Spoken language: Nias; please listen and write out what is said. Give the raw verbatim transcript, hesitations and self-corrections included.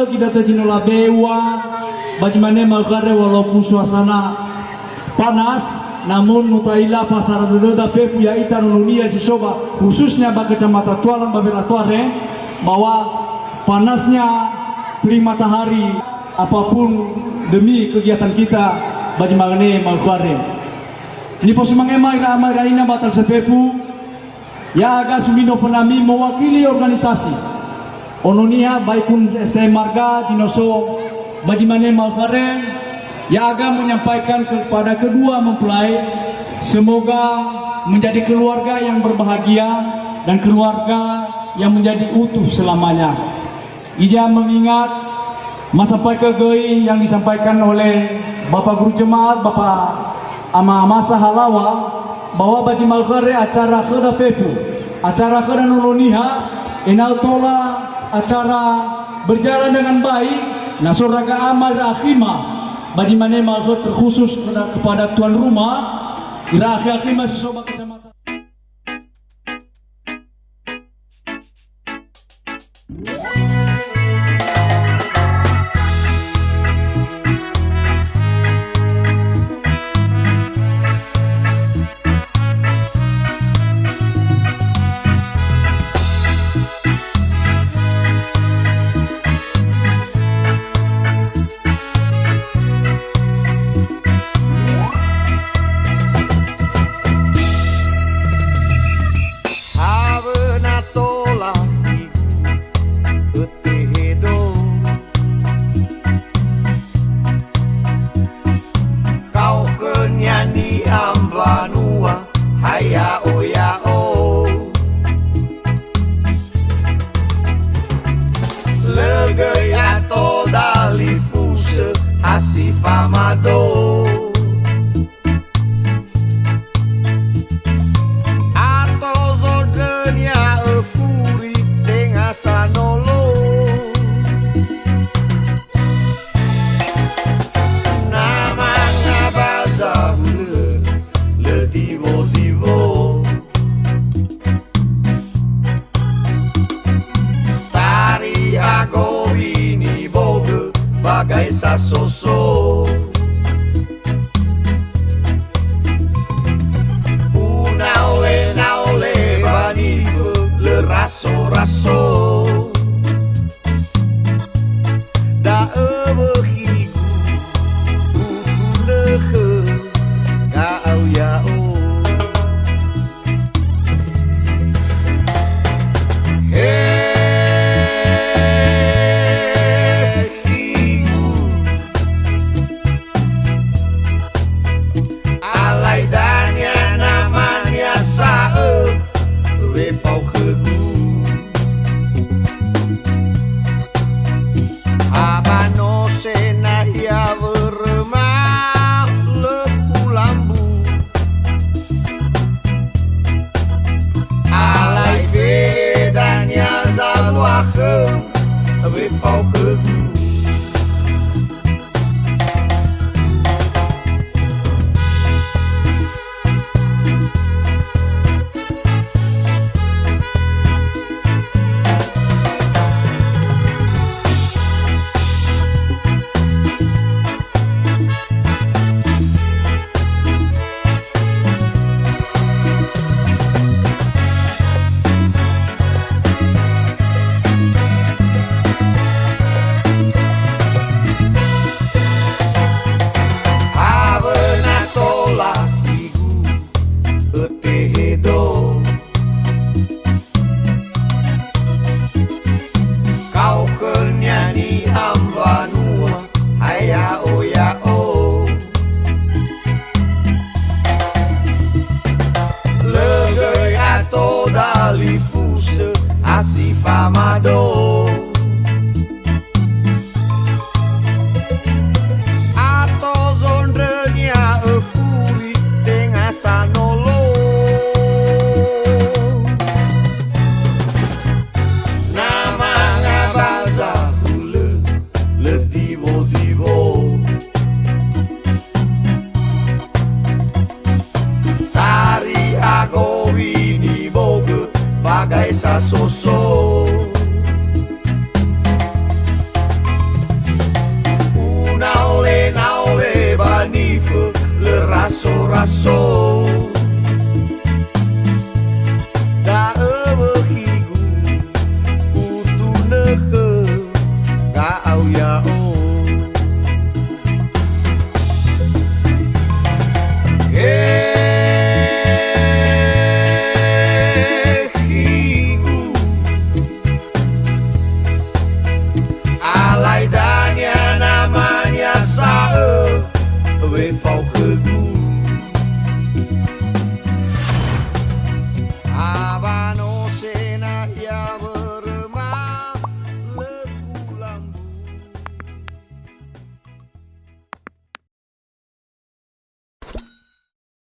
Kita zi no labe'e ua, ba zi mane ma'ökhö andre walaupun suasana panas, namun no ta'ila fasara dödöda fefu ya'ita nononia si so ba, khususnya ba Kecamatan Tualang ba Wela Toareng, bahwa panasnya terik matahari apapun demi kegiatan kita ba zi mane ma'ökhö andre. Nifosumange ma ira ama ira ina ba talifusö fefu, ya'aga sumino fönami mewakili organisasi Ono Niha ba ikun S T M Marga zi no so ba zi mane ma'ökhö andre, ya'aga menyampaikan kepada kedua mempelai, semoga menjadi keluarga yang berbahagia dan keluarga yang menjadi utuh selamanya. Ija mengingat, masampaikan göi yang disampaikan oleh Bapak Guru Jemaat, Bapak Ama Amasa Halawa, bahwa ba zi ma'ökhö andre acara khöda fefu, acara khöda Nono Niha, ena'ö tola acara berjalan dengan baik, na so raga ama ira akhima, ba zi mane ma'ökhö terkhusus kepada, kepada tuan rumah, ira akhi-akhima si so ba kecamatan. Awöna tola igu ötehedo. Kao khönia niha mbanua, ha ya'o-ya'o. Lö göi ato dalifusö ha si famado. Ato zondrönia öfuri tenga sanolo. Na manga ba zahulö, lö diwo-diwo. Tari agowini bogö bagai sasoso. Unaole-naole ba nifö lö raso-raso. Da'ö wökhigu, utunö khö ga'au ya'o. He khigu, alai dania namania sa'ö wefao khögu. Abanose nahia wöröma lö kulambu. Alai fe'e dania zalua khöu wefao khögu. Awöna tola khigu, ötehedo. Kao khönia niha mbanua, ha ya'o-ya'o. Lö göi ato dalifusö ha si famado. Ato zondrönia öfuri tenga sanolo. Na manga ba zahulö, lö diwo-diwo. Tari agowini bogö bagai sasoso. So